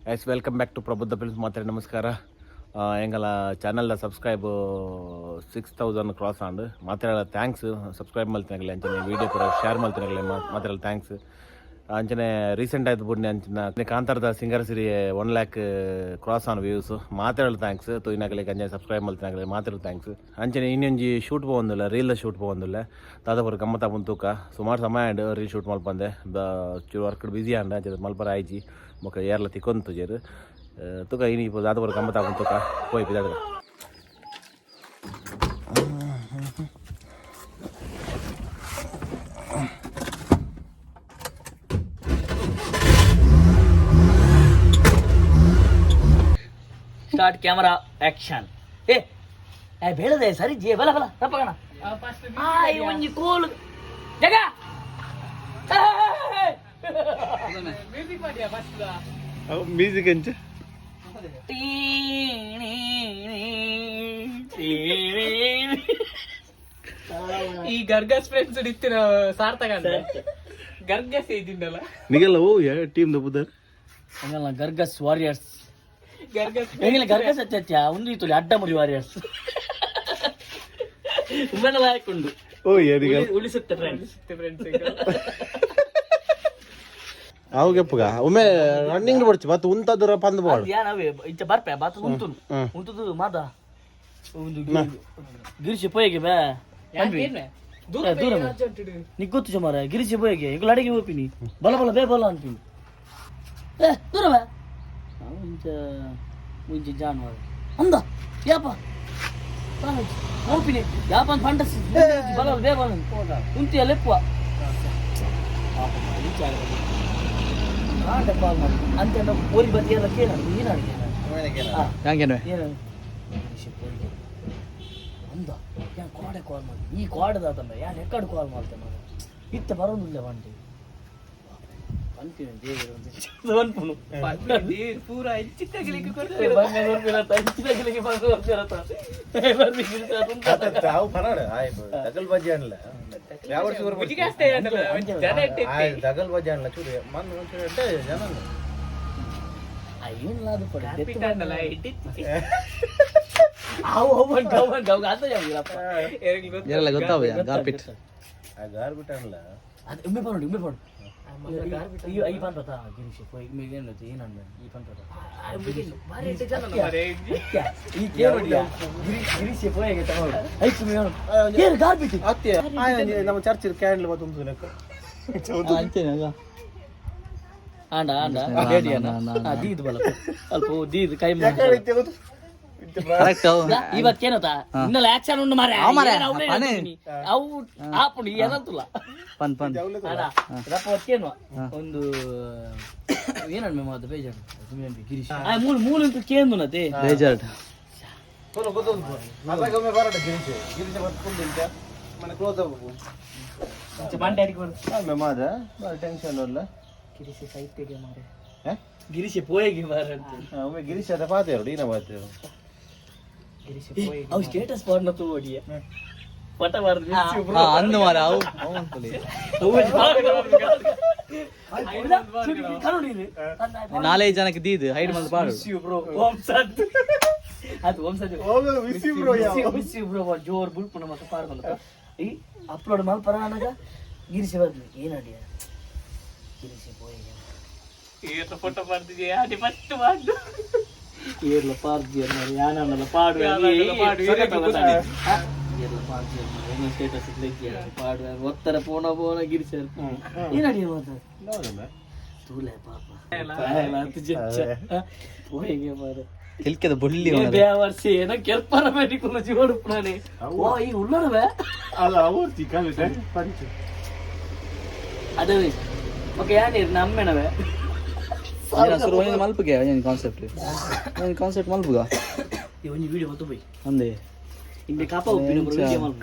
Yes, welcome back to Prabuddha Films. ಮಾತ್ರ ನಮಸ್ಕಾರ. ಎಂಗಲ ಚಾನಲ್ದ subscribe 6000 cross ಆಂಡ್. ಮಾತ್ರ thanks. Subscribe ಮಲ್ತಿನಾಗಲಿ, ಅಂಚನೆ ವೀಡಿಯೋ ಪೂರ ಶೇರ್ ಮಲ್ತಿನಾಗಲಿ ಮಾತ್ರ thanks. ಅಂಚನೆ ರೀಸೆಂಟ್ ಆಯ್ತು ಬುಡ್ನೆ ಅಂಚಿನ ಕಾಂತಾರದ ಸಿಂಗರ್ ಸಿರಿ 1 ಲ್ಯಾಕ್ ಕ್ರಾಸ್ ಆನ್ ವ್ಯೂಸ್. ಮಾತ್ರ thanks. ತೂಯಿನಾಗಲಿ, ಅಂಚನೆ ಸಬ್ಸ್ಕ್ರೈಬ್ ಮಲ್ತಿನಾಗಲಿ ಮಾತ್ರ thanks. ಅಂಚನೆ ಇನ್ನೊಂಜಿ ಶೂಟ್ ಪೋವೊಂದುಲ್ಲ, ರೀಲ್ ಶೂಟ್ ಪೋವೊಂದುಲ್ಲ. ದಾದ ಗಮ್ಮತ್ತ ತೂಕ. ಸುಮಾರು ಸಮಯ ಆಂಡ್ ರೀಲ್ ಶೂಟ್ ಮಲ್ಪಂದೆ. ಚೂರು ವರ್ಕ್ ಬಿಸಿ ಆಂಡ್, ಅಂಚನೆ ಮಲ್ಪರ ಆಯ್ಜಿ. ಬೊಕ ಏರ್ಲ ತಿಕ್ಕೊಂದು ತುಕ. ಇನಿ ದಾದ ಗಮ್ಮತ್ತ ತೂಕ. ಪೋಯ್ ಪಿದಾಡ್ಗ. Start camera action. ಏ ಏ ಬೇಳದೆ ಸರಿ ಜೇ ಬಲ ಬಲ ತಪ್ಪಗಣ. ಆಯ್ ಒಂಜಿ ಕೋಲು ಜಗ. ಮ್ಯೂಸಿಕ್ ಅಂಚ. ಈ ಗರ್ಗಸ್ ಫ್ರೆಂಡ್ಸ್ ಇತ್ತಿನ ಸಾರ್ಥಕ ಅಂದ್ರೆ ಗರ್ಗಸ್ ಇದ್ದಿಂಡಲ್ಲ. ನಿಗಲ್ಲ ಓ ಟೀಮ್ ದ ಬುದರ್. ಹಂಗಲ್ಲ, ಗರ್ಗಸ್ ವಾರಿಯರ್ಸ್. ಗರ್ಗಸ್. ಹೆಂಗಿಲ್ಲ ಗರ್ಗಸ್ ಅಚ್ಚ ಒಂದು ಇತ್ತು ಅಡ್ಡ ಮುರಿ ವಾರಿಯರ್ಸ್ ಉಮ್ಮೆಲ್ಲ ಹಾಕೊಂಡು. ಓ ಏನಿಗ. ಉಳಿಸುತ್ತೆ ಫ್ರೆಂಡ್ಸ್. ಫ್ರೆಂಡ್ಸ್. ಅವು ಗೆಪ್ಪಗ ಒಮ್ಮೆ ರನ್ನಿಂಗ್ ಬರ್ಚಿ ಮತ್ತೆ ಉಂತದ್ರ ಪಂದ್ ಬೋಡು. ಯಾನವೇ ಇಂಚ ಬರ್ಪೆ ಬಾತ ಉಂಟು ಉಂಟುದು ಮಾದ ಒಂದು ಗಿರಿಶಿ ಪೋಯಗೆ ಬೇ ಪನ್ಪಿ. ದೂರ. ದೂರ. ನಿಕ್ ಗೊತ್ತು ಸುಮಾರ ಗಿರಿಶಿ ಪೋಯಗೆ ಎಂಕುಲು ಅಡಿಗೆ ಹೋಪಿನಿ. ಬಲ ಬಲ ಬೇ ಬಲ ಅನ್ಪಿನಿ. ಏ ದೂರ ಬೇ. ನಾವು ಇಂಚ ಮುಂಚೆ ಜಾನುವಾರು ಅಂದ ಯಾಪ ಹೋಪಿನಿ ಯಾಪ ಅಂತ ಫಂಟಸ್ ಬಲ ಬೇ ಬಲ ಉಂತಿಯ ಲೆಪ್ಪುವ ಪಾಪ ವಿಚಾರ ಆಂಡ ಕಾಲ್ ಮಾಡಿ ಅಂತ ಓರಿ ಬತ್ತಿ ಎಲ್ಲ ಕೇಳ ಏನಾಡಿಗೆ. ಏನು ಗಿರೀಶ ಪೋಯಿಗೆ ಅಂದ. ಯಾನ್ ಕೋಡೆ ಕಾಲ್ ಮಾಡಿ ಈ ಕೋಡೆದಾತಮ್ಮ ಯಾನ್ ಎಕ್ಕಡೆ ಕಾಲ್ ಮಾಡ್ತೆ ಮಾರ. ಇತ್ತ ಬರೋದಿಲ್ಲ ಬಂಟಿ ಪನ್ಪಿನ ದೇವರು ಅಂತ ಪನ್ಪುನು. ಪೂರ ಹೆಚ್ಚಿತ್ತಾಗಲಿಕ್ಕೆ ಕೊಡ್ತಾರೆ. ಬಂಗ ಬರ್ಪಿರತ್ತ ಹೆಚ್ಚಿದಾಗಲಿಕ್ಕೆ ಬಂಗ ಬರ್ಪಿರತ್ತ ಬರ್ಬಿ. ಅವು ಪನಾಡು ಆಯ್ತು ದಗಲ್ ಬಜ್ಜಿ ಅನ್ಲ ಯಾವ ವರ್ಷ. ಮುಜಿಗಾಸ್ತೆ ಆತಲ್ಲ, ಜನ ಇಟ್ಟಿತ್ತು. ದಗಲ್ ಬಜ್ಜಿ ಅನ್ಲ ಚೂರು ಮನ್ ಒಂಚೂರು ಎಡ್ಡೆ ಜನ. ಏನ್ಲ ಅದು ಪಡೆ. ಪಿಟ್ಟ ಅಂದಲ್ಲ, ಇಟ್ಟಿತ್ತು. ಅವು ಅವು ಅಂತ ಅವು ಅಂತ ಅವು ಅಂತ ಯಾವ್ದಿಲ್ಲಪ್ಪ. ಯಾರಿಗೂ ಗೊತ್ತು? ಎಲ್ಲ ಗೊತ್ತಾವ ಗಾರ್ಪಿಟ್. ಆ ಗಾರ್ಬಿಟ್ ಅನ್ಲ. ಅದು ಉಮ್ಮೆ ಪನ್ನೋಡಿ ಉಮ್ಮೆ ಪನ್ನೋಡಿ ಅಯ್ಯೋ ಈ ಪನ್ ಪತ ಗಿರೀಶ್ ಪೋಯ್ ಏನದು ಏನಂದ ಈ ಪನ್ ಪತ. ಬಾರಿ ಎಡ್ಡೆ ಜನ ಮಾರ್ರೆ. ಈ ಕೇಳೋಡಿಯ ಗಿರೀಶ್ ಪೋಯಗೆ ತಗೊಂಡು ಐಕು ಮೇನು ಏನು ಗಾರ್ಬಿಟ್. ಅತ್ತೆ ನಮ್ಮ ಚರ್ಚ್ ಕ್ಯಾಂಡಲ್ ಮತ್ತೆ ಉಂಟು ಲೆಕ್ಕ. ಅಂಚೆನಲ್ಲ. ಆಂಡ ಆಂಡ ಬೇಡಿಯನ ದೀದ್ ಬಲ ಅಲ್ಪ ದೀದ್ ಕೈ ಮಾಡಿ. ಕರೆಕ್ಟ್. ಇವತ್ತೇನತಾ ಇನ್ನೆಲ್ಲ ಆಕ್ಷನ್ ಉಂಡು ಮಾರ್ರೆ. ಅವ್ ಮಾರ್ರೆ, ಏನ್ ಅವ್ನೇ ಪನೆ. ಹೇಳ್ತೀನಿ. ಅವು ಆಪುಂಡು ಏನಂತಲ್ಲ. ಪನ್ ಪನ್. ಅಡ ರಪ್ಪ ಹೊತ್ತೇನು ಒಂದು ಏನನ್ ಮೇಮ ಅದು ಬೇಜಾರು ಗಿರೀಶ್ ಆ ಮೂಲು ಮೂಲು ಅಂತ ಕೇಂದು ನತೆ. ಬೇಜಾರ್ಡ್. ಅದಾಗ ಬರಟ ಗಿರೀಶ್ ಗಿರೀಶ್ ಬತ್ಕೊಂಡು ಇಂಚ ಮನೆ ಕ್ಲೋಸ್ ಆಗ್ಬೇಕು. ಬಂಡೆ ಅಡಿಗೆ ಬರು. ಮಾದ ಬಾರಿ ಟೆನ್ಷನ್ ಅಲ್ಲ. ಗಿರೀಶ್ ಸಾಹಿತ್ಯಗೆ ಮಾರೆ ಗಿರೀಶ್ ಪೋಯಗೆ ಮಾರೆ ಅಂತ. ಒಮ್ಮೆ ಗಿರೀಶ್ ಅದ ಪಾತೇರು ಈನ ಪಾತೇರು. ಗಿರೀಶ್ ಪೋಯಿ. ಅವು ಸ್ಟೇಟಸ್ ಪಾಡ್ನ ತೋಡಿಯ ಪಟ ಬಾರ್ದು. ಹಾ ಅಂದು ಮಾರ ಅವು. ನಾಲ್ಕೈದು ಜನಕ್ಕೆ ದೀದ್ ಹೈಡ್ ಬಂದು ಪಾಡು. ಬ್ರೋ ಓಂ ಸತ್ ಅದು ಓಂ ಸತ್ ಬಿಸಿ ಬ್ರೋ ಜೋರ್ ಬುಲ್ಪುನ ಮತ್ತೆ ಪಾಡ್ಕೊಂಡು ಈ ಅಪ್ಲೋಡ್ ಮಲ್ಪರ ಅನಗ ಗಿರೀಶ್ ಬರ್ಲಿ ಏನಡಿಯ ಗಿರೀಶ್ ಪೋಯಗೆ. ಏತ ಫೋಟೋ ಬರ್ದಿದ್ಯಾ ಅದೇ ಫಸ್ಟ್ ಮಾಡು. ಏರ್ಲ ಪಾರ್ಜಿ ಅನ್ನಾರು ಯಾನನ್ನಲ ಪಾಡು. ಯಾನನ್ನಲ ಪಾಡು, ಏರ್ಲ ಗೊತ್ತಿಲ್ಲ. ಏರ್ಲ ಪಾರ್ಜಿ ಅನ್ನಾರು ಏನೋ ಸ್ಟೇಟಸ್ ಇಡ್ಲಿಕ್ಕೆ ಪಾಡು ಒತ್ತರ ಪೋಣ ಪೋಣ ಗಿರೀಶ್ ಏನಡಿಯ ಮಾತ ತೂಲೆ ಪಾಪ ಪೋಯಗೆ ಮಾರೆ. ತಿಲ್ಕೆದ ಬುಳ್ಳಿ. ಏ ಬೇವರ್ಸಿ ಏನೋ ಕೆಲ್ಪರ ಬೇಡಿకున్న ಜೀವನ ಉಪ್ಪುನಾನೆ ಓ ಈ ಉಳ್ಳರವೇ. ಅಲ್ಲ ಅವ್ರು ಚಿಕನ್ ಪಂಚ್. ಅದೇ ಓಕೆ ಯಾನೀರ್ ನಮ್ಮೆನವೇ. ಸುರು ಒಂದೊಂದು ಮಲ್ಪುಗೆ ಒಂದೊಂದು ಕಾನ್ಸೆಪ್ಟ್ ಒಂದೊಂದು ಕಾನ್ಸೆಪ್ಟ್ ಮಲ್ಪುಗ. ಈ ಒಂಜಿ ವಿಡಿಯೋ ಹೊತ್ತು ಬೈ. ಅಂದೆ. ಇಂಬೆ ಕಾಪ ಉಪ್ಪಿನ ವಿಡಿಯೋ ಮಲ್ಪ.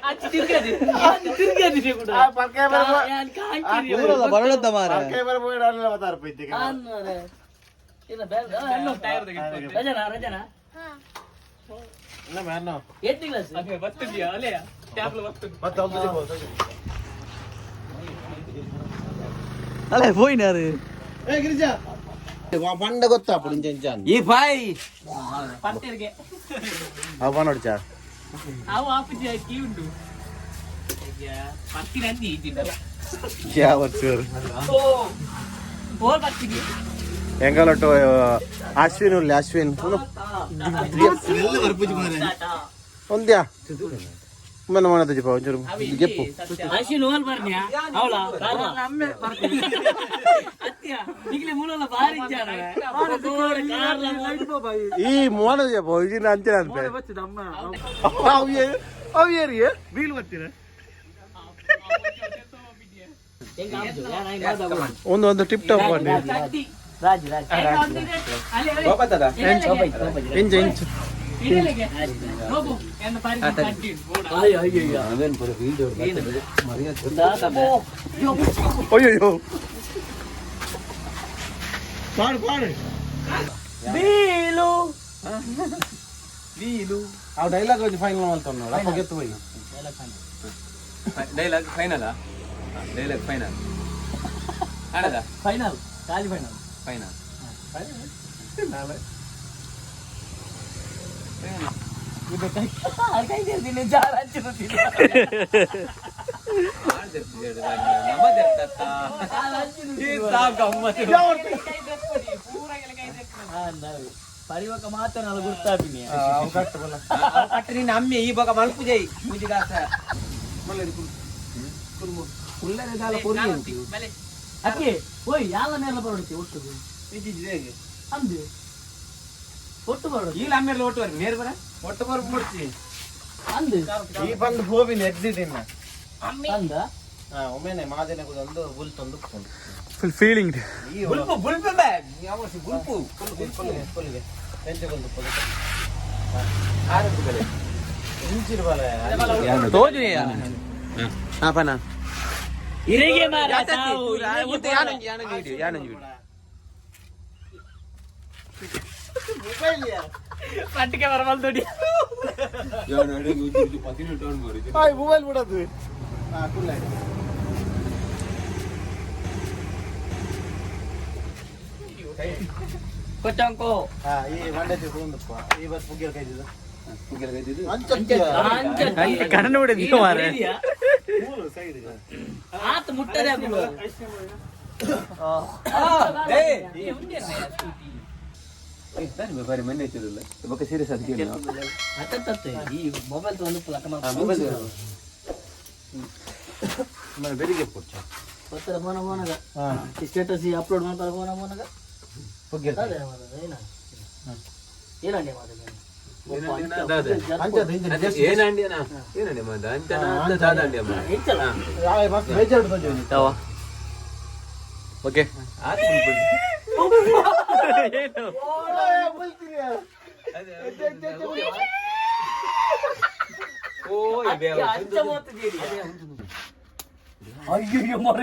ಅಚ್ಚಿ ತಿರ್ಗದಿ. ತಿರ್ಗದಿ ಕೂಡ ಯಾನ್ ಕಾಂಕಿರಿ. ಊರಲ್ಲ ಬರಳದ್ದ ಮಾರ. ಆನ್ ಮಾರ್ರೆ. ಇಲ್ಲ ಬೇಡ ಅಣ್ಣ. ಟೈರ್ ತೆಗೆದು. ರಜನಾ ರಜನಾ ಏಟ್ನೇ ಕ್ಲಾಸ್? ಅದೇ ಬರ್ತದ್ಯಾ ಅಲೆಯ ಟ್ಯಾಬ್ಲು ಬರ್ತದೆ. ಅಲ್ಲೇ ಪೋಯಿನಾರು. ಏ ಗಿರಿಜಾ ಬಂಡ ಗೊತ್ತಾಪುಡು ಇಂಚ ಇಂಚ ಈ ಬಾಯ್ ಪತ್ತೆರ್ಗೆ ಅವ ನೋಡ್ಚಾ ಅವು ಆಪುಜಿ ಅಕ್ಕಿ ಉಂಡು ಪತ್ತಿನ ಅಂದಿ ಇದ್ದಿದ್ದಲ್ಲ ಯಾವ ಓ ಓ ಪತ್ತಿಗೆ ಎಂಗಲೊಟ್ಟು ಅಶ್ವಿನ್ ಉಳ್ಳಿ ಅಶ್ವಿನ್ ಒಂದ್ಯಾ ಮನ್ನ ಮಾಡೋದು ಒಂಚೂರು ಗೆಪ್ಪು ಅಶ್ವಿನ್ ಓಲ್ ಬರ್ನ್ಯಾ ಅವಳ ಅತ್ಯ ನಿಗ್ಲೆ ಮೂಲಲ್ಲ ಬಾರಿ ಜಾನ ಈ ಮೋನದ ಇದನ್ನ ಅಂಚೆ ಅನ್ಪೆ ಅವು ಬೀಲ್ ಬರ್ತೀರ ಒಂದು ಒಂದು ಟಿಪ್ ಟಾಪ್ ಮಾಡಿ ರಾಜ್ ರಾಜ್ ಇಂಚ ಇಂಚ ಅಯ್ಯೋ ಅಯ್ಯೋ ಅಯ್ಯೋ ಪಾಡು ಪಾಡು ಬೀಲು ಆ ಡೈಲಾಗ್ ಒಂಜಿ ಫೈನಲ್ ಮಾಡ್ತಾನೆ ಅಪ್ಪ ಗೆತ್ತು ಹೋಗಿ ಡೈಲಾಗ್ ಫೈನಲ್ ಡೈಲಾಗ್ ಫೈನಲ್ ಆಡದ ಫೈನಲ್ ಖಾಲಿ ಫೈನಲ್ ಫೈನಲ್ ಪರಿವಕ ಮಾತ್ರ ನಾನು ಗುರ್ತಾಪಿನಿ ಅಮ್ಮೆ ಈ ಬಗ ಮಲ್ಪು ಜೈ ಮುಜಿದಾಸ ಅಕ್ಕೆ ಓಯ್ ಯಾಲ ಮೇಲೆ ಬರೋಡುತ್ತೆ ಒಟ್ಟು ಅಂದು ಒಟ್ಟು ಬರೋಡು ಇಲ್ಲ ಅಮ್ಮೇಲೆ ಒಟ್ಟು ಬರ ಮೇರ್ ಬರ ಒಟ್ಟು ಬರ ಮುಡ್ಚಿ ಅಂದು ಈ ಬಂದು ಹೋಗಿನ ಎಕ್ಸಿಟ್ ಇನ್ನ ಅಂದ ಹಾ ಒಮ್ಮೆನೆ ಮಾದಿನ ಒಂದು ಬುಲ್ ತಂದು ಫುಲ್ ಫೀಲಿಂಗ್ ಬುಲ್ಪು ಬುಲ್ಪು ಬೇ ಯಾವ ಬುಲ್ಪು ಇರಿಗೆ ಮಾರ ತಾವು ಪಟ್ಟಿಗೆ ಬರಬಲ್ ದೊಡ್ಡಿ ಮೊಬೈಲ್ ಬಿಡೋದು ಕೊಟ್ಟಂಕೋ ಈ ಮಂಡ್ಯ ಈ ಬಸ್ ಪುಗ್ಗಿರ್ ಕೈದಿದ್ದು ಕಣ್ಣು ಬಿಡಿದ್ಯೋ ಮಾರ್ರೆ. ಆತ ಮುಟ್ಟದೆ ಹಾಕುದು. ಅತ್ತತ್ತತ್ತೆ, ಈ ಮೊಬೈಲ್ ತಗೊಂಡು ಪ್ಲಕ್ ಮಾಡ್ಕೊಂಡು ಬೆಳಿಗ್ಗೆ ಪುಡ್ಚ ಗೊತ್ತಲ್ಲ ಫೋನ ಫೋನಾಗ ಸ್ಟೇಟಸ್ ಅಪ್ಲೋಡ್ ಮಾಡ್ತಾರೆ ಫೋನ ಫೋನಾಗ ಪುಗ್ಗಿರ್ ಅದೇ ಮಾತಾಡ ಏನ ಏನಂಡೆ ಮಾತಾಡ ಬೇಜಾರು ಓಕೆ ಅಯ್ಯೋ ಮರ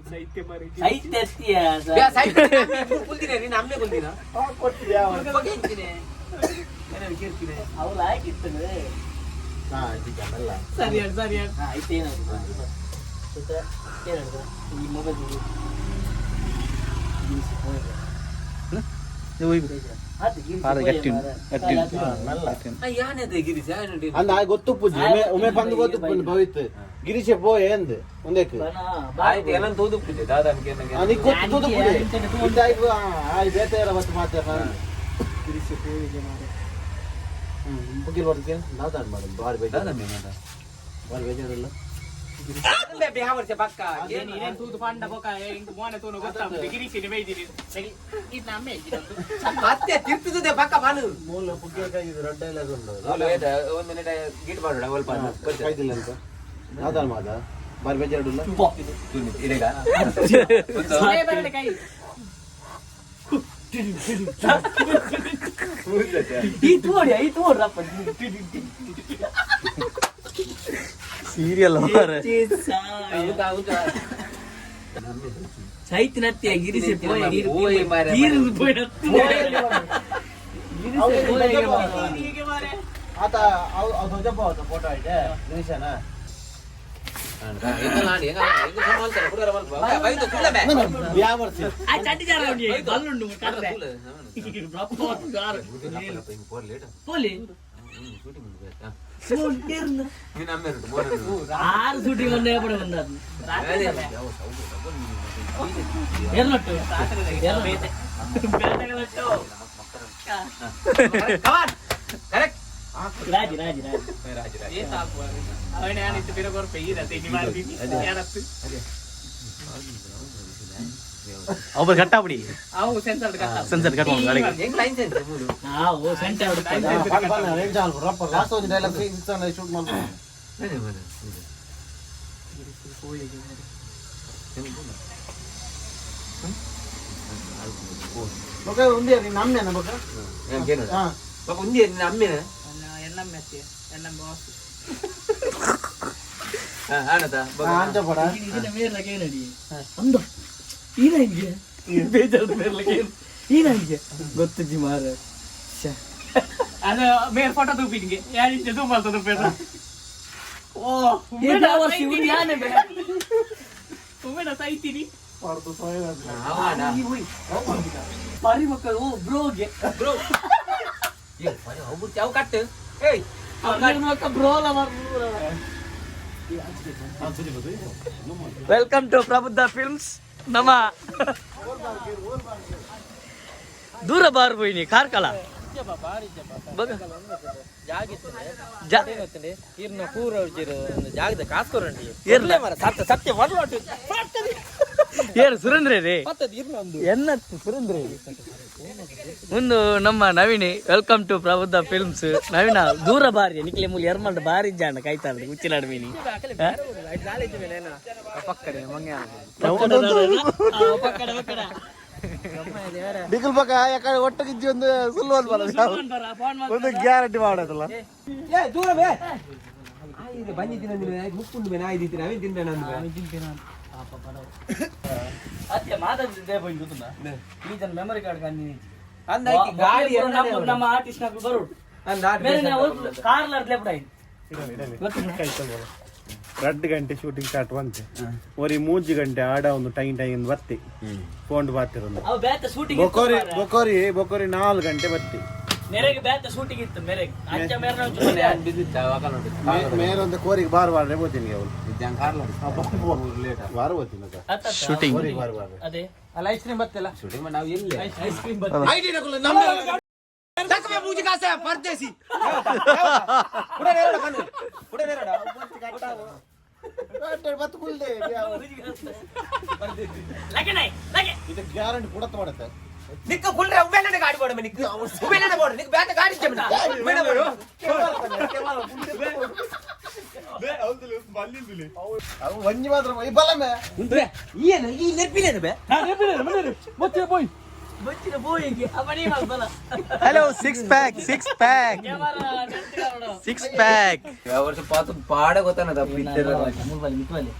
ಸೈತ್ಯ ಅವಳು ಹಾಕಿತ್ತು ಸರಿ ಸರಿ ಆಯ್ತು ಏನಾಯ್ತು ಏನಾಯ್ತು ಈ ಮೊಬೈಲ್ ಅಂದ ಆ ಗೊತ್ತು ಪೂಜೆ ಉಮೆ ಉಮೆ ಬಂದು ಗೊತ್ತು ಪೂಜೆ ಭವಿತ್ ಗಿರೀಶೆ ಪೋ ಏಂದ್ ಒಂದೇಕ್ ನೀ ಗೊತ್ತು ತೂದು ಪೂಜೆ ಇದ್ದಾಯ್ತು ಆಯ್ ಬೇತೆಯರ ಬತ್ತು ಮಾತಾಡ ಗಿರೀಶೆ ಪೋ ಇದೆ ಮಾರೆ ಪುಗ್ಗಿರ್ ಬರ್ತೀನಿ ದಾದಾನ್ ಮಾಡು ಬಾರಿ ಬೇಜಾರು ಬಾರಿ ಬೇಜಾರಿಲ್ಲ ತೂದು ಪಂಡ ಬೊಕ ಇಂಕ್ ಮೋನೆ ತೂನು ಗೊತ್ತಾಗ್ತದೆ ಗಿರೀಶಿನ ಬೈದಿರಿ ಇದು ನಮ್ಮ ಮೂಲ ಪುಗ್ಗಿರ್ ಕೈದು ರಡ್ಡ ಎಲ್ಲ ಉಂಟು ಕೈದಿಲ್ಲ ಅಂತ ದಾದಾನ್ ಮಾದ ಬಾರಿ ಬೇಜಾರಿಲ್ಲ ಕೈ ಈ ತೋಡಿ ಈ ತೋಡ್ರಪ್ಪ ಸೀರಿಯಲ್ ಸಾಯ. ಸೈತ್ ನತ್ತಿಯ ಗಿರಿಸೆ ಪೋಯ ತೀರು ಪೋಯ ಗಿರಿಸೆ ಪೋಯ. ಆತ ಅವು ಫೋಟೋ ಐತೆ ಗಿರೀಶನ. ಯಾವ ವರ್ಷ? ಆ ಚಡ್ಡಿ ಜಾರ ಉಂಡು, ಬಲ್ಲುಂಡು ಕರ್ರೆ. ರಪ್ಪ ಜಾರ. ಪೋಲಿ. ಫೋನ್ ಏರ್ನ. ಆರು ಶೂಟಿಂಗ್ ಒಂದೇ ಪಡೆ ಬಂದದ್ದು. ಏರ್ನೊಟ್ಟು. ಏರ್ನೊಟ್ಟು. ಬೇಟೆಗಳಟ್ಟು. ರಾಜಿ ರಾಜಿ ರಾಜಿ. ಅವನೇ ಆನಿತ್ತು ಪಿರ ಕೊರ್ಪೆ ಈರತ್ತೆ ಇನಿ ಮಾಡ್ತೀನಿ ಯಾರತ್ತು. ಒಬ್ಬ ಕಟ್ಟಾಬಿಡಿ. ಅವು ಸೆನ್ಸರ್ ಕಟ್ಟ. Censor cut. ಆ ಓ ಸೆಂಟರ್ ಹುಡುಕ್ತದ. ಎನ್ನಮ್ಮೆ ಅತ್ತಿ ಎನ್ನಮ್ಮೆ ಬಾಸ್. ಇದನ್ನ ಮೇರ್ಲಕ್ಕೆ ಏನಡಿ ಅಂದ ಏನಾಗಿದೆ ಬೇಜಾರು ಮೇರ್ಲಕ್ಕೆ ಏನು ಏನಾಗಿದೆ ಗೊತ್ತಜ್ಜಿ ಮಾರ. ಅದು ಮೇಲ್ ಫೋಟೋ ತೂಪಿನಿಗೆ ಯಾರಿಂಚ ತೂಪಲ್ತ ತೂಪೇದ. ಓ ಉಮ್ಮೆಡ ಸೈತೀನಿ. ಪರಿ ಮಕ್ಕಳು ಓ ಬ್ರೋಗೆ ಬ್ರೋಲ. Welcome to Prabuddha films. ನಮ್ಮ ದೂರ ಬಾರ್ ಪೋಯಿನಿ ಕಾರ್ಕಳ. ಏರು ಸುರೇಂದ್ರ ರೇ ಎನ್ನತ್ತು ಸುರೇಂದ್ರ ಒಂದು ನಮ್ಮ ನವೀನಿ. Welcome to Prabuddha films. ನವೀನ ದೂರ ಬಾರಿ ನಿಕ್ಲೆ ಮೂಲಿ ಎರ್ಮಂಡ ಬಾರಿ ಜಾಣ ಕಾಯ್ತಾಳೆ ಉಚ್ಚಿಲಾಡ ಮೀನಿ. ಬಿಗುಲ್ ಪಕ್ಕ ಯಾಕಡೆ ಒಟ್ಟು ಗಿಜ್ಜಿ ಒಂದು ಸುಳ್ಳು ಒಂದು ಒಂದು ಗ್ಯಾರಂಟಿ ಮಾಡೋದಲ್ಲ. ಅತ್ತೆ ಮಾತಾಡ್ತಿದ್ದೆ ಪೋಯಿ ಗೊತ್ತುಂಡ ಈ ಜನ ಮೆಮೊರಿ ಕಾರ್ಡ್ ಕಂದಿನಿ ನಮ್ಮ ಆರ್ಟಿಸ್ಟ್ ನಕ್ಲು ಬರೋಡು ಬೇರೆ ನಾವು ಕಾರ್ಲಾರ್ ಲೆಪಡ. ರಡ್ಡು ಗಂಟೆ ಶೂಟಿಂಗ್ ಸ್ಟಾರ್ಟ್ ಬಂತೆ ಒರಿ ಮೂಜಿ ಗಂಟೆ ಆಡ ಒಂದು ಟೈಮ್ ಟೈಮ್ ಬತ್ತಿ ಫೋನ್ ಬಾತಿರೊಂದು. ಅವು ಬೇತ ಶೂಟಿಂಗ್. ಬೊಕೋರಿ ಬೊಕೋರಿ ಬೊಕೋರಿ 4 ಗಂಟೆ ಬತ್ತಿ. ಮೇರೆಗೆ ಬೇತ ಶೂಟಿಂಗ್ ಇತ್ತು ಮೇರೆಗೆ ಅಂಚ ಮೇರೆ. ಮೇರೊಂದು ಕೋರಿಗೆ ಬಾರ್ ಬಾರ್ರೆ ಬೋತೀನಿ ಅವಳು ಬಾರ್ ಬೋತೀನಿ. ಶೂಟಿಂಗ್. ಕೋರಿಗೆ ಬಾರ್ ಬಾರ್ರೆ. ಅದೇ. ಅಲ್ಲ ಐಸ್ ಕ್ರೀಮ್ ಬತ್ತಿಲ್ಲ. Ice cream. ಇದು ಗ್ಯಾರಂಟಿ ಕೂಡ ಮಾಡುತ್ತೆ. ನಿಕ್ಕ ಕುಲ್ರೆ ಉಮ್ಮೆಲ್ಲನೆ ಗಾಡಿ ಬೋಡ ನಿಕ್ಕ ಉಮ್ಮೆಲ್ಲನೆ ಬೋಡ ನಿಕ್ಕ ಬ್ಯಾಟ ಗಾಡಿ ಇಚ್ಚೆ ಉಮ್ಮೆಲ್ಲ ಬೋಡು. ಅವು ಒಂಜಿ ಮಾತ್ರ ಈ ಬಲಮೆ. ಏನು ಈ ನೆರ್ಪಿಲೇನು ಬೆ? ಬಚ್ಚಿನ ಬೋಯಿಗೆ ಅವನೇ ಬಲ. Hello, six pack, six pack, six pack. ಪಾಡ ಗೊತ್ತಾನದ. ಮುಲ್ಬಲಿ ಮಿಟ್ವಲಿ.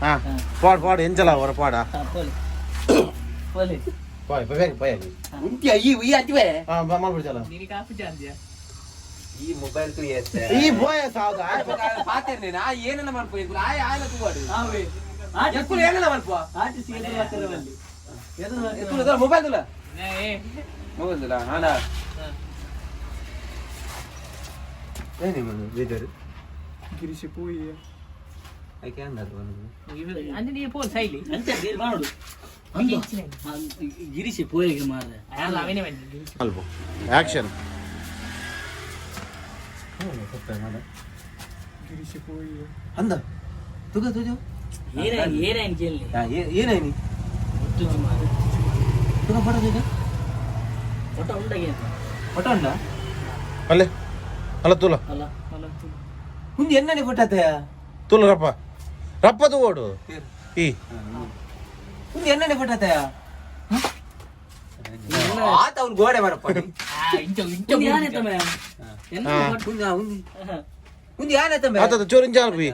ಹಾ ಪಾಡ್ ಪಾಡ್ ಎಂಚಲ ಅವರ ಪಾಡ. ಪೋಲಿ ಪೋಲಿ. ಪಾಯ್ ಬೇಗ ಪಾಯ್. ಉಂಟಿ ಈ ಈ ಅಂತಿವೆ. ಹಾ ಮಾಡ್ಬಿಡ್ಚಲ. ನೀನು ಕಾಫಿ ಜಾಂದಿಯಾ? ಈ ಮೊಬೈಲ್ ತು ಎಸ್. ಈ ಬೋಯ ಸಾವ್ದ. ಪಾತೇರ್ನೆ ನಾ ಏನನ್ನ ಮನ್ಪು ಇಗುಲು ಆಯ ಆಯಲ ತೂವಾಡು. ಆವೆ. ಎಕ್ಕುಲು ಏನನ್ನ ಮನ್ಪು. ಆರ್ಟಿಸ್ಟ್ ಎದುರು ಬರ್ತಿರವಲ್ಲಿ ಎದುರು. ಎಕ್ಕುಲು ಮೊಬೈಲ್ ತುಲ. ಏ. ಮೊಬೈಲ್ ತುಲ ಹಾನ ಏನೇ ಮನು ಬೇಜಾರು ಗಿರೀಶ್ ಪೂಯಿ ಐಕೆ ಅಂದದು. ಅಂದ್ರೆ ನೀನು ಪೋಲ್ ಸೈಲಿ. ಅಂಚ ಬೇರೆ ಮಾಡೋಡು ಗಿರೀಶ್ ಪೋಯಿಗೆ ಮಾರ್ರೆ. ಅಲ್ಲ ಅವನೇ ಬಂದಿದ್ದು. ಅಲ್ಬೋ ಆಕ್ಷನ್. ಅಂದ ತುಗ ತುಜು. ಏನಾಯ್ತು ಏನಾಯ್ತು ಕೇಳಿ. ಏನಾಯ್ನಿ? ಗೊತ್ತು ಮಾರ್ರೆ. ತುಗ ಫೋಟೋ ತುಜು. ಫೋಟೋ ಉಂಡಗೆ. ಫೋಟೋ ಉಂಡ. ಅಲ್ಲೇ ಅಲ್ಲ ತುಲ. ಅಲ್ಲ ಅಲ್ಲ. ಮುಂದೆ ಎನ್ನನೆ ಫೋಟೋ ಆತಯ. ತುಲ ರಪ್ಪ ರಪ್ಪ ತಗೋಡು ಈ. ಮುಂದೆ ಎನ್ನನೆ ಫೋಟೋ ಆತಯ ಆತ ಅವ್ನು ಗೋಡೆ ಮರಪ್ಪ. ಇಂಚ ಇಂಚ. ಯಾನೆ ಎನ್ನ? ಉಂದಿ ಉಂದಿ ಉಂದಿ ಯಾನತ. ಆತದ ಚೋರಿನ ಜಾಲ್ ಬಿ.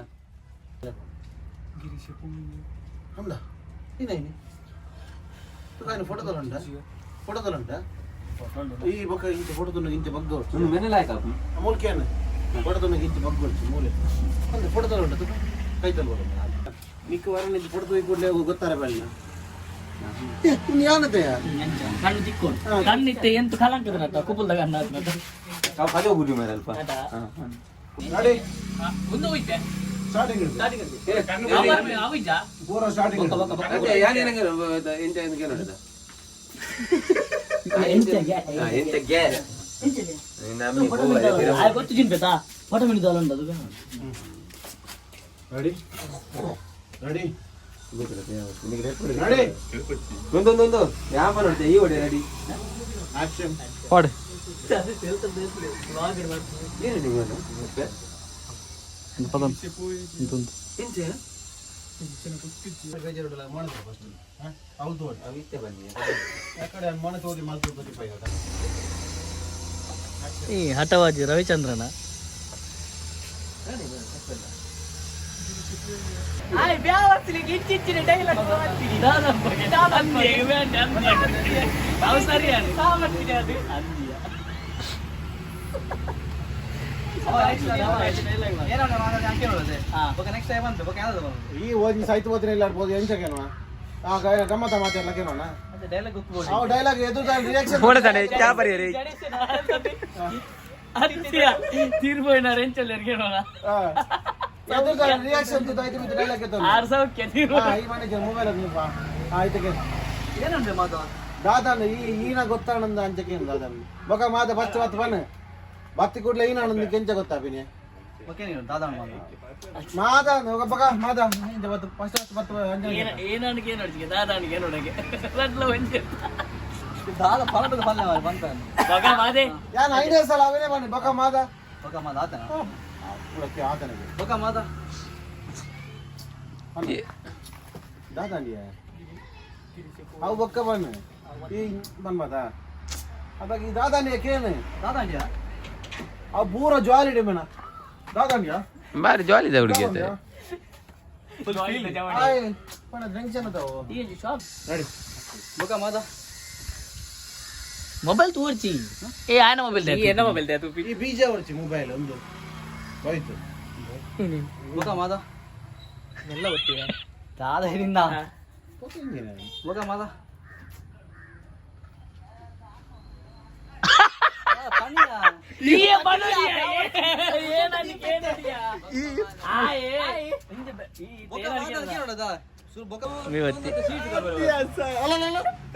ಏನಾಯ್ನಿ? Photo ತಗೊಂಡ ಫೋಟೋ ತಗೊಂಡ ಈ ಬೊಕ್ಕ ಇಂಚ ಫೋಟೋ ತುಣ್ಣು ಇಂಚ ಬಗ್ಗ ಮೂಲ್ಕೇನು ಫೋಟೋ ತುಣ್ಣು ಇಂಚ ಬಗ್ಗ ಮೂಲೆ ಒಂದು ಫೋಟೋ ತಗೊಂಡ ತುಕ ಕೈ ತಲ್ಬೋದು ನಿಕ್ಕ ವರ ನಿಂತು ಫೋಟೋ ತೂಗಿ ಕೂಡಲೇ ಗೊತ್ತಾರೆ ಬಲ್ಲ ಯಾನತೆ. ಕಣ್ಣು ತಿಕ್ಕೊಂಡು ಕಣ್ಣಿತ್ತೆ ಎಂತ ಕಲಂಕದ ಕುಪುಲ್ದ ಕಣ್ಣು ರೆಡಿ. ಮುಂದೆ ಹೋಯ್ತೆ. ಸ್ಟಾರ್ಟಿಂಗ್. ಅವಿಜ. ಪೂರ ಸ್ಟಾರ್ಟಿಂಗ್. ಗೊತ್ತು ಜಿನ್ಪೇತಾ ಫೋಟೋ ಮಿನಿದಲ್ಲ ಉಂಟು ಅದು. Ready ready ready. ಒಂದೊಂದೊಂದು ಯಾವ ನೋಡ್ತೆ ಈ ಒಡೆ ರೆಡಿ. ಆಕ್ಷನ್. ಪಾಡು. ಏನು ನೀವು? ಪದ ಇಂತುಂತು. ಹೌದು, ಯಾಕಡೆ ಮನೆ ತೋದಿ ಮಲ್ತು ತೋದಿ. ಈ ಹಠವಾದಿ ರವಿಚಂದ್ರನ. ಈ ಓದಿ ಸಾಹಿತ್ಯ ಓದಿನ ಇಲ್ಲ ಆಡ್ಬೋದು ಎಂಚಕೇನೋ ಆ ಗಮ್ಮತ್ತ ಮಾತಾಡ್ಲಕ್ಕೇನೋಣ ಅವು ಡೈಲಾಗ್ ಎದುರು ರಿಯಾಕ್ಷನ್. ತೀರ್ಪೋಯಿನಾರ ಎಂಚಲ್ಲಿ. ಎದುರು ರಿಯಾಕ್ಷನ್ ಆಯ್ತು ಮಿತ್ರ ಡೈಲಾಗ್. ಆರು ಸೌಖ್ಯ. ಈ ಮನೆ ಮೊಬೈಲ್ ನೀವು ಆಯ್ತಕ್ಕೆ ದಾದಾನ ಈ ಈನ ಗೊತ್ತಾನಂದ ಅಂಚಕೇನು ದಾದಾನ ಬೊಕ ಮಾತ ಬಚ್ಚ ಬತ್ತ ಬನ್ನ ಬತ್ತಿ ಕೂಡ್ಲೆ ಈನ ಕೆಂಚ ಗೊತ್ತಾಪಿನಿ ಮಾದ ಬೊಕ ಮಾದ ಇಂಚ ಬತ್ತು ಫಸ್ಟ್ ಬತ್ತು ಅಂಚ. ಏನಾನಿಗೆ ಏನು ದಾದಾನಿಗೆ ಏನೊಡಗೆ ರಡ್ಲ ಒಂಜೆ. ದಾದ ಫಲದ ಫಲ ಬಂತ. ಬಗ ಮಾದೆ. ಯಾನ್ ಐದೇ ಸಲ ಅವನೇ ಬನ್ನಿ ಬೊಕ ಮಾದ. ಬೊಕ ಮಾದ ಆತನ. ಪೂರಕ್ಕೆ ಆತನಿಗೆ. ಬೊಕ ಮಾದ. ದಾದಾಂಡಿಯ ಅವು ಬೊಕ್ಕ ಬನ್ನ ಈ ಬನ್ಮದ ಅದಾಗ ಈ ದಾದಾಂಡಿಯ ಕೇನು. ದಾದಾಂಡಿಯ. ಅವು ಪೂರ ಜ್ವಾಲಿ ಡಿಮೆನ ದಾದಾಂಡಿಯ. ಬಾರಿ ಜಾಲಿ ಇದೆ ಹುಡುಗಿ. ಆಯ್ ಪಣ ಟೆನ್ಷನ್ ಅದಾವು. ರೆಡಿ. ಬೊಕ ಮಾದ. ಮೊಬೈಲ್ ತೋರ್ಚಿ ಏ ಆಯನ ಮೊಬೈಲ್. ಎನ್ನ ಮೊಬೈಲ್ ತೂಪಿ. ಈ ಬೀಜ ಹೊರ್ಚಿ ಮೊಬೈಲ್ ಒಂದು ಹೋಯ್ತು. ಬೊಕ ಮಾದ. ಎಲ್ಲ ಒತ್ತಿವೆ. ದಾದ ನಿನ್ನ. ಬೊಕ ಮಾದ.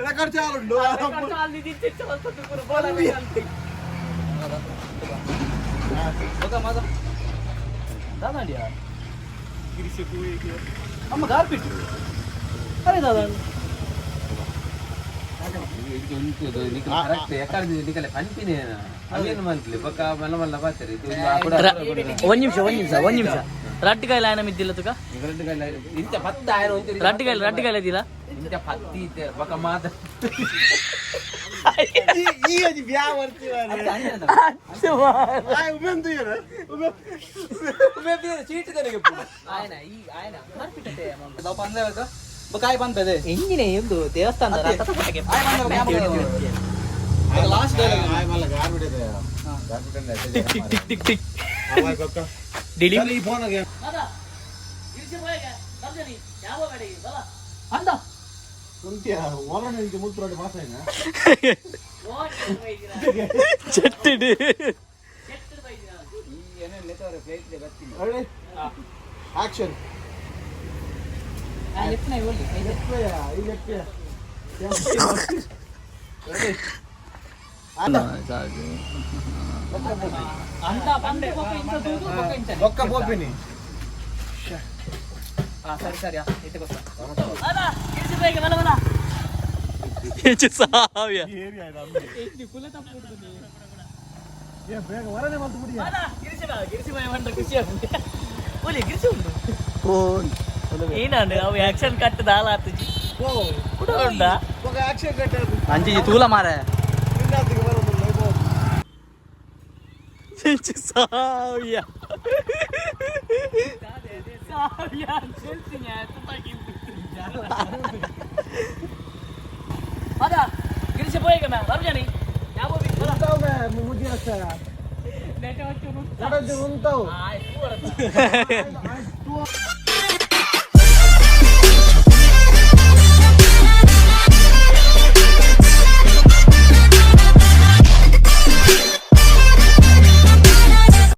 ರೆಕಾರ್ಡ್ ಚಾಲು. ಬೊಕ ಮಾದ ದಾದಾಂಡಿಯ ಅಮ್ಮ ಗಾರ್ಪಿಟ್ ಅರೆ ದಾದಾ. ಕರೆಕ್ಟ್ ಯಾಕಂದ್ರೆ ನಿಕಲೆ ಪಂಪಿನೇ ಅವೇನು ಮಂತ್ಲಿ ಬೊಕ ಮಲ್ಲ ಮಲ್ಲ ಬಾತರಿ. ಒಂದ್ ನಿಮಿಷ, ಒಂದ್ ನಿಮಿಷ, ಒಂದ್ ನಿಮಿಷ. ರಟ್ಟಿಕಾಯಿಲ ಆಯನ ಮಿದ್ದಿಲ್ಲ ತುಕ. ಇಂಚ ಪತ್ತ ಆಯನ ಒಂಚೂರು. ರಟ್ಟಿಕಾಯಿಲ ರಟ್ಟಿಕಾಯಿಲ ಇದ್ದಿಲ್ಲ. ಇಂಚ ಪತ್ತಿ ಇತ್ತೆ ಬೊಕ ಮಾತ. ಈ ಅಜಿ ಬ್ಯಾ ಬರ್ತೀವ. ಆಯ್ ಉಮೆಂದು ಏನು ಉಮೆ. ಚೀಟಿ ನನಗೆ. ಬೊಕ ಆಯ್ ಬಂದ್ ಎಂಜಿನ ಎಂದು ದೇವಸ್ಥಾನದ ರಥದ ಪಟಕೆ. Last dialogue. ಆಯ್ ಮಲ್ಲ ಗಾರ್ಬಿಟ್ ಇದೆ. Tick tick tick tick tick. ಆಯ್ ಬೊಕ್ಕ ಡಿಲಿ. ಈ ಫೋನ್ ಅಂದ. ಕುಂತಿಯ ಹೊರಗಡೆ ನಿಂತು ಮುಲ್ತು ಪಾಸ್ ಆಯ್ನ. ಚಟ್ಟಿಡಿ. Ready action. ಈ ಲೆಫ್ಟ್. ರೆಡಿ. ಅಂದ ಬಂದೆ ಬೊಕ್ಕ ಇಂಚ ತೂದು ಬೊಕ್ಕ ಇಂಚನೆ. ಬೊಕ್ಕ ಪೋಪಿನಿ. ಹಾ ಸರಿ ಸರಿ ಇತ್ತೆ ಗೊತ್ತಾ. ಸಾವಿಯ. ಏ ಬೇಗ ಹೊರನೆ ಬಂತು ಬಿಡಿ. ಖುಷಿ ಆಗ್ತದೆ ಒಲಿ ಗಿರಿಸಿ ಉಂಟು ಏನಾಂಡು ಅವು ಆಕ್ಷನ್ ಕಟ್ಟದ ಹಾಲ ಆತುಜಿ ಕುಡ ಉಂಡಾ. ಬೊಕ್ಕ ಆಕ್ಷನ್ ಕಟ್ಟ. ಅಂಚಿ ತೂಲ ಮಾರೆ. ಇನ್ನಾತಿಗೆ ಬರೋದಿಲ್ಲ ಪೋ. ಸಾವಿಯ. ಸಾವಿಯ ಹೇಳ್ತೀನಿ. ಹೋಯ್ಗ ಬರ್ಜಾನಿ ಯಾವ ಉಂತಾವು. ಆಯ್ತು.